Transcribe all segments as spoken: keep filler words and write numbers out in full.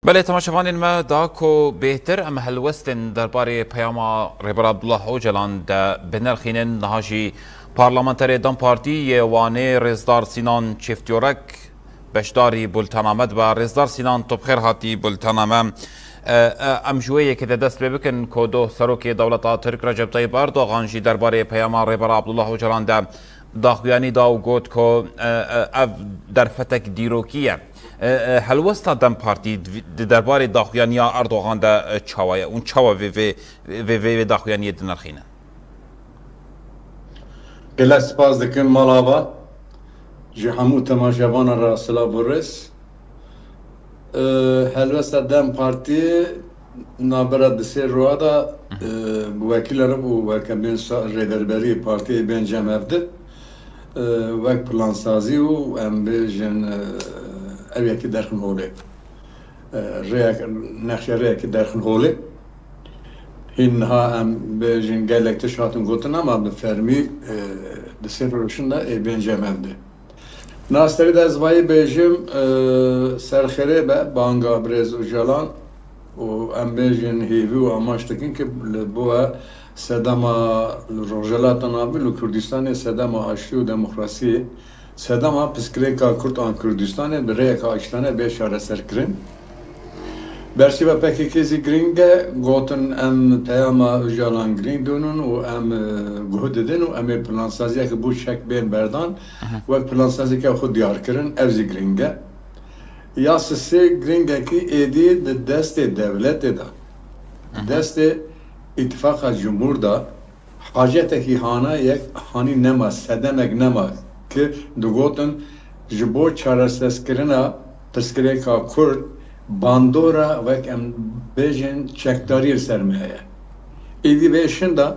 Belê, temaşevanên me, da ku bêhtir em helwestên derbarê peyama Rêber Abdullah Ocalan de binirxînin, niha jî parlamenterê DEM Partî yê Wanê Rêzdar Sînan Çêftiyorek beşdarî bultena me dibe. Rêzdar Sînan, tu bi xêr hatî bultena me. E, e, em ji wê yekê de dest pê bikin ku doh serokê dewleta Tirk Recep Tayyip Erdogan jî derbarê peyama Rêber Abdullah Ocalan de daxuyanî da û got ku, e, e, ev derfetek dîrokî ye. E, e, helwesta DEM Partî di, di derbarê daxuyaniya Erdogan de, e, çawa ye? Hûn çawa vê, vê, vê, vê, vê daxuyaniyê dinirxînin? Gelek spas dikim mala we. Ji hemû temaşevanan re silav û rêz. E, helwesta DEM Partî navbera di sê roja de, e, bi wekîlan re bû, weke bên sa-, rêverberî partiyê bên cem hev di, e, wek plansazî û em bêjin, e, ev yekî derxin holê. E, rêyek, nexşe rêyekî derxin holê. Hîn niha em bêjin gelek tişt hatin gotin ama bi fermî, e, di sê rojin de ê bên cem hev di. Nasterî de ez vayî bêjim, e, serxêrê be banga birêz Ocalan û em bêjin hêvî û amaç dikin ki li bo we sedema li Rojhilata Navîn û Kurdistanê sedema aştî û demokrasiyê, sedema pirsgirêka Kurd an Kurdistanê bi rêyeka aştiyane bê çareserkirin. Bersiva P K K zî girîng e, gotin em peyama Ocalan girîng dûnin û em, e, guh didin û em ê plansaziyeke bo çek bên berdan, wek plansaziyeke xwe diyar kirin, ev zî girîng e. Ya sisê girîngekî êdî di destê dewletê de, di destê Îtifaqa Cumhur de, hacetekî hana yek hanî nema, sedemek nema ki digotin ji bo çareserkirina pirsgirêka Kurd bandora, wek em bêjin, çekdariyê li ser me heye. Êdî vê şinda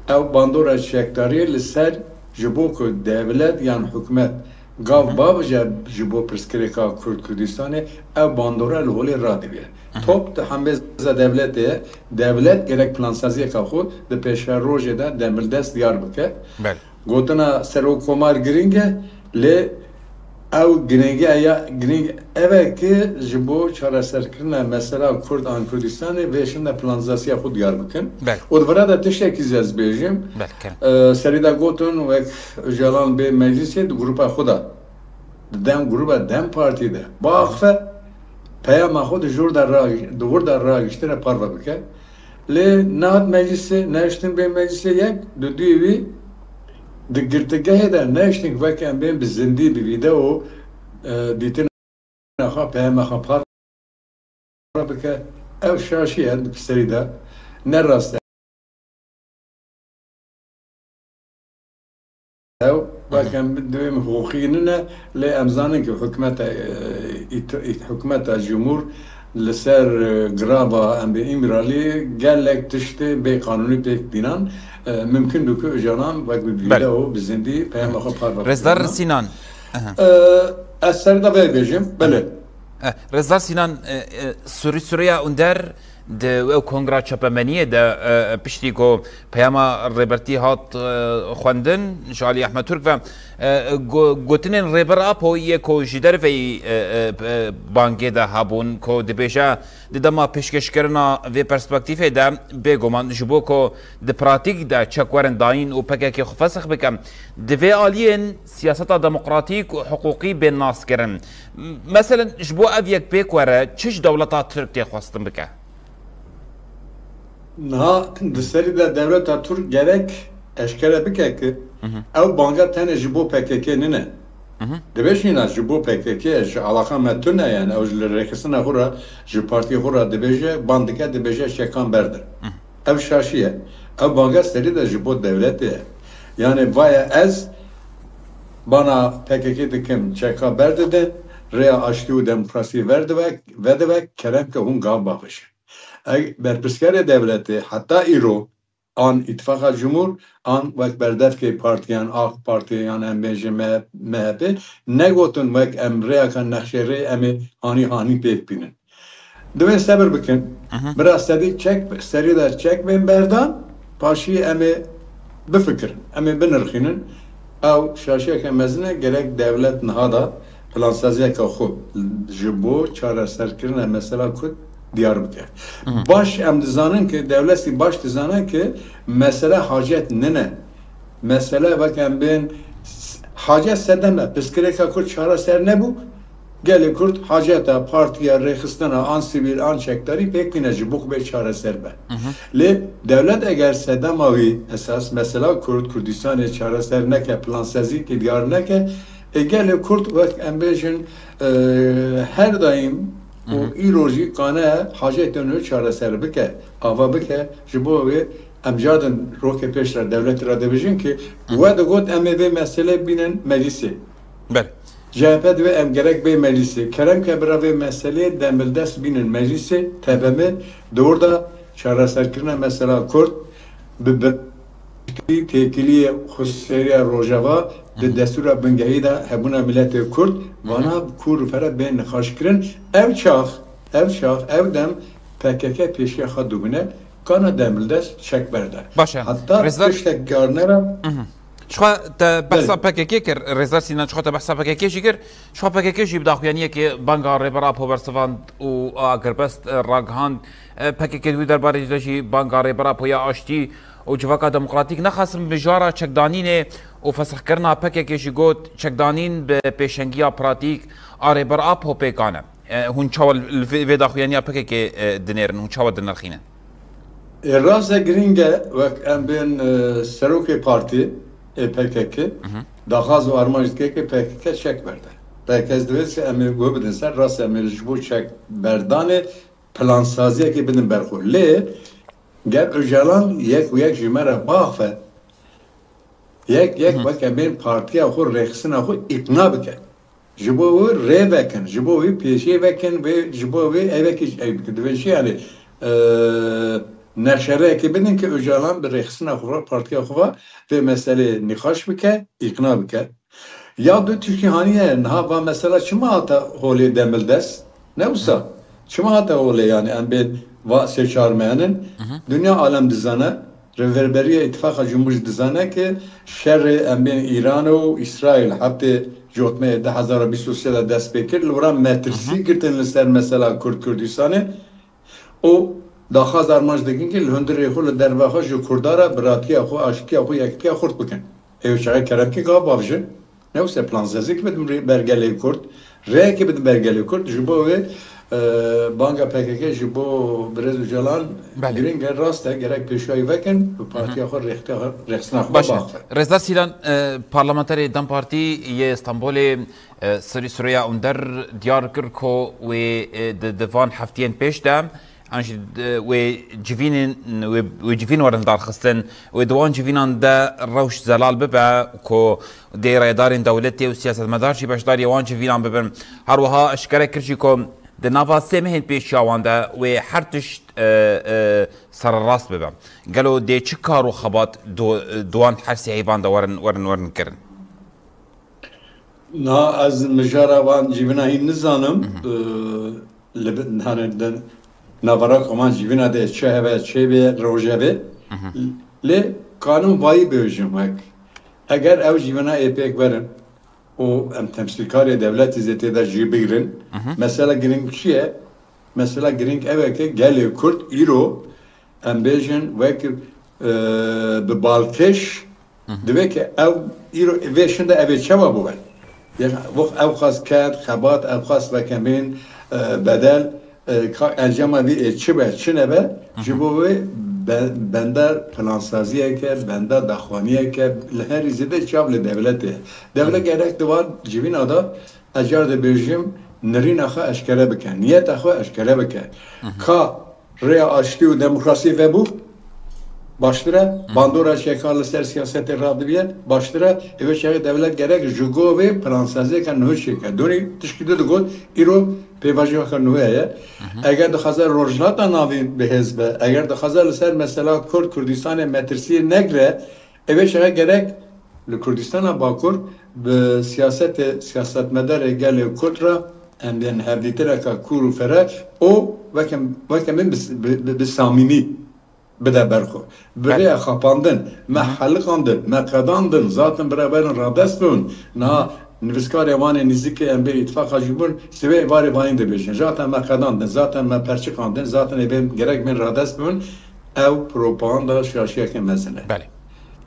ew bandora çekdariyê li ser, ji bo ku dewlet yan hikûmet gav bavêje ji bo pirsgirêka Kurd Kurdistanê, ew bandora li holê radibîne. Top di hembêza dewletê ye. Dewlet gerek plansaziyeka xwe di pêşerojê de demildest diyar bike. Belê. Gotina Serokkomar girîng e, lê ew girîngiya ya girîng ev e ki ji bo çareserkirina mesela Kurd an Kurdistanê vê şinda plansaziyeka xwe diyar bikin. Belê. Û di vira de tiştekî zî ez bêjim. Belê, kerem. E, serî de gotin wek Ocalan bê meclisê di grupa xwe de, di DEM, grupa DEM Partî de biaxife, peyama xwe di jor de ra-, di wir de ragiştine parve bike. Lê nehat meclisê, nehiştin bê meclisê yek, di duyê wî di girtîgehê de nehiştin weke em bên bi zindî, bi vîdeo, e, dîtina xwe, peyama xwe par bike. Ew şaşî ye di piserî de. Ne rast e. Ew, wek em dibêm hiqûqî nine, lê em zanin ku hikûmeta, e, ît-, ît-, hikûmeta cumhur li ser, e, girava em bê Îmralî gelek tiştê bê qanûnî pêk tînan, e, mimkun bû ku Ocalan wek bi Belê. Vîdeo, bi zindî peyama xwe parve Rêzdar bikirina. Sinan. Aha. E, ez ser de vê bêjim, belê. Eh, Rêzdar Sinan, e, e, Sûrî Sûriya Under di ew kongra çapemeniyê de, e, piştî ku peyama Rêbertî hat, e, xwendin ji alî Ehmed Turk ve, e, go-, gotinên Rêber Apo yê ku ji derveyî, e, e, e, bangê de hebûn ku dibêje di dema pêşkêşkirina vê perspektîfê de bêguman ji bo ku di pratîk de çek werin dayîn û P K K xwe fesix bike, di vê aliyên siyaseta demokratîk û hiqûqî bên naskirin. Meselen, ji bo ev yek pêk were, çi ji dewleta Tirk tê xwestin bike? Niha di serî de dewleta Tirk gerek eşkere bike ku Hı hı. ew banga tenê ji bo P K K nine. Hı hı. Dibê jîna ji bo P K K ji alaqa me tune, yani ew ji li rêxistina xwe re, ji partiyê xwe re dibêje, ban dike, dibêje çekan berdin. Hı hı. Ev şaşî ye. Ev banga serî de ji bo dewletê ye. Yani vaye ez bana P K K dikim, çeka berdidin, rêya aştî û demokrasiyê verdive, vedive, kerem ke hûn gav bavêjin. Ev berpirskerê dewletê heta îro an Îtifaqa Cumhur, an wek berdevkê partiyan, AK Partî yan em bêjin M H P, negotin wek em rêyaka nexşê rê em ê hanî hanî pêk bînin. Divê sebir bikin. Aha. Bira sedî çek, serî de çek bên berdan, paşî em ê bifikirin, em ê binirxînin. Ew şaşiyeke mezin e, gerek dewlet niha da, plansaziyeke xwe ji bo çareserkirina mesela Kurd diyar bike. Baş em dizanin ki, dewletî baş dizane ki mesele hacet nine. Mesele wek em bên hacet sedem e. Pirsgirêka Kurd çareser nebû. Gelê Kurd haceta partiya rêxistina an sivîl an çekdarî pêk tîne ji bo ku bê çareser be. Lê dewlet eger sedema wî esas mesela Kurd, Kurdistanê çareser neke, plansazî ki diyar neke, ê gelê Kurd wek em bêjin, e, her daîm û îro jî kane hacetên wê çareser bike, ava bike, ji bo wê em carin rokê pêş re dewletê re dibêjin ki we digot em ê vê meselê bînin meclîsê. Belê. C H P divê em gerek bê meclîsê. Kerem ke bira vê meselê demildest bînin meclîsê, T B M, di wir de çareserkirina mesela Kurd bi bi têkiliyê xweseriya Rojava di destûra bingehî de hebûna miletê Kurd, vana kûr û fere bên nîqaşkirin. Ev çax, ev çax, ev dem P K K pêşiya xwe dibûne, kana demildest çek berde. Baş e. Heta Rêzdar tiştek carnera. Çixa te behsa Belê. P K K kir, Rêzdar Sînan, çixa te behsa P K K jî kir, çixa P K K jî bi daxuyaniyekê banga Rêber Apo bersivand û agirbest, e, ragihand. E, P K K di wî derbarê de jî banga Rêber Apo ya aştî û civaka demokratîk nexasim mijara çekdanînê û fesixkirina P K K jî got, çekdanîn bi pêşengiya pratîk a Rêber Apo pêkan e. E, hûn çawa li vê, vê daxuyaniya P K K, e, dinêrin? Hûn çawa dinirxînin? Ê, rast e, girîng e, wek em bên, e, serokê partî, ê P K K, daxwaz û armanc dike ki P K K çek berde. Belkî ez divêt ki em ê guh bidin ser, rast e, em ê ji bo çek berdanê plansaziyekê bidin ber xwe. Lê ger Ocalan yek û yek ji me re biaxive, yek yek weke bên partiya xwe, rêxistina xwe îqna bike. Ji bo wê rê vekin, ji bo wê pêşê vekin, wê, ji bo wê evekî ev bikin. Divê çi yani, e, neşereyekê bidin ki Ocalan bi rêxistina xwe ve, partiya xwe ve vê meselê nîqaş bike, îqna bike. Ya du tiştî haniye, niha va mesela çima hate holê demildest? Ne wisa? Çima hate holê yani em bên va sê çar mehenin? Dinya alem dizane, Rêverberiya Îtifaqa Cumhur jî dizane ki şerê em bên Îran û Îsraîl heftê cotmeyê du hezar bîst û sê de dest pê kir, li wira metirsî girtin li ser mesela Kurd Kurdistanê û daxwaz armanc dikin ki li hundirê xwe, li derva xwe ji Kurda re biratiya xwe, aştiya xwe, yekitiya xurt bikin. Ew çaxê kerem ki gav bavjin. Ne wisa plansaziyek bidin ber gelê Kurd, rêyekê bidin ber gelê Kurd, ji bo wê, e, banga P K K ji bo birêz Ocalan Belê. Girîng e, rast e, gerek pêşiya wî vekin, bi partiya xwe, rêxtiya xwe, rêxistina xwe Baş e. Biaxivin. Rêzdar Sîlan, e, parlamenterê dem Partî yê Stenbolê, e, Sirî Sureyya Onder diyar kir ku wê, e, di, di van heftiyên pêş de An jî, e, wê civînên, wê, wê civîn werin darxistin, wê di wan civînan de rewş zelal bibe ku dê rêdarên dewletê û siyasetmedar jî beşdarî wan civînan bibin. Her wiha eşkere kir jî ku di nava sê mehên pêşiya wan de wê her tişt, e, e, sererast bibe. Gelo dê çi kar û xebat di, di wan her sê heyvan de werin, werin, werin kirin? Na, ez mijara van civîna hîn nizanim. Mhm. Ee, li bi-, hani de navara koman civîna de çi heve, çê bê, roj hevê. Mhm. Lê kanûn vayî bêjim wek. Eger ew civîna ê pêk verin û em temsîlkarê dewletî zê tê de jî bigirin, Mhm. mesela girîng çi ye? Mesela girîng ew e ke gelê Kurd îro em bêjin wek, e, bi balkêş Hı hı. divê ke ew îro vê şin de ev ê çawa bû ben? Yek, wek ew xas ked, xebat, ew xas vekemîn, e, bedel, e, ka encama vî ê çi be, çi nebe, Hı hı. ji bo wê be-, benda plansaziyeke, benda daxwaniyeke, li herî zêde çav li dewletê. Dewlet Hı hı. gerek di van civîna de Ecar dibêjim, nirîna xwe eşkere bike, niyeta xwe eşkere bike. Mhm. Ka rêya aştî û demokrasî vebû, baştir e. Mhm. Bandora çeka li ser siyasetê radibiye, baştir e. Ê vê çaxê dewlet gerek ji go vê plansaziyeke nû çêke. Donî tişkî din digot, îro pêvajoyeke nû heye. Mhm. Eger dixwaze Rojhilata Navîn bi hêz be, eger dixwaze li ser mesela Kurd, Kurdistanê metirsiyê negire, Ê vê çaxê gerek li Kurdistana Bakur bi siyasetê, siyasetmedarê gelê Kurd re em bên hevdîtineke kûr û fere û weke, weke min bi, bi, bi, bi samîmî bide ber xwe. Bi Belê. rêya xapandin, me Hı hı. heliqandin, me qedandin, zaten biraberên radest bûn. Niha Nivîskarê wan ê nîzîkê em bê îtifaqa jûbûr, sivê êvarê vanî dibêjin. Zaten me qedandin, zaten me perçiqandin, zaten ê bên gerek bên radest bibin. Ew propaganda şaşiyeke mezin e. Belê.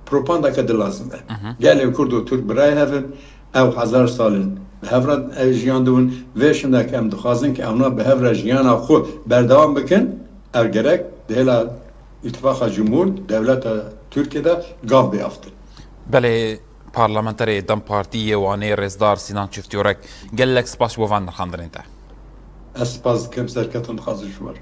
Propagandeke di lazim e. Gelê Kurd û Türk birayê hev in, ew hezar sal in bi hev re ev jiyan dibin. Vê şindek em dixwazin ki ewna bi hev re jiyana xwe berdewam bikin, ev gerek di hêla îtifaqa cumhur, dewleta Tirkiyê de gav bê aftin. Belê, parlamenterê dem Partî yê Wanê rêzdar Sinan Çiftyorek, gelek spas ji bo van nirxandinên te. Ez spas dikim, serketin dixwazim ji we re.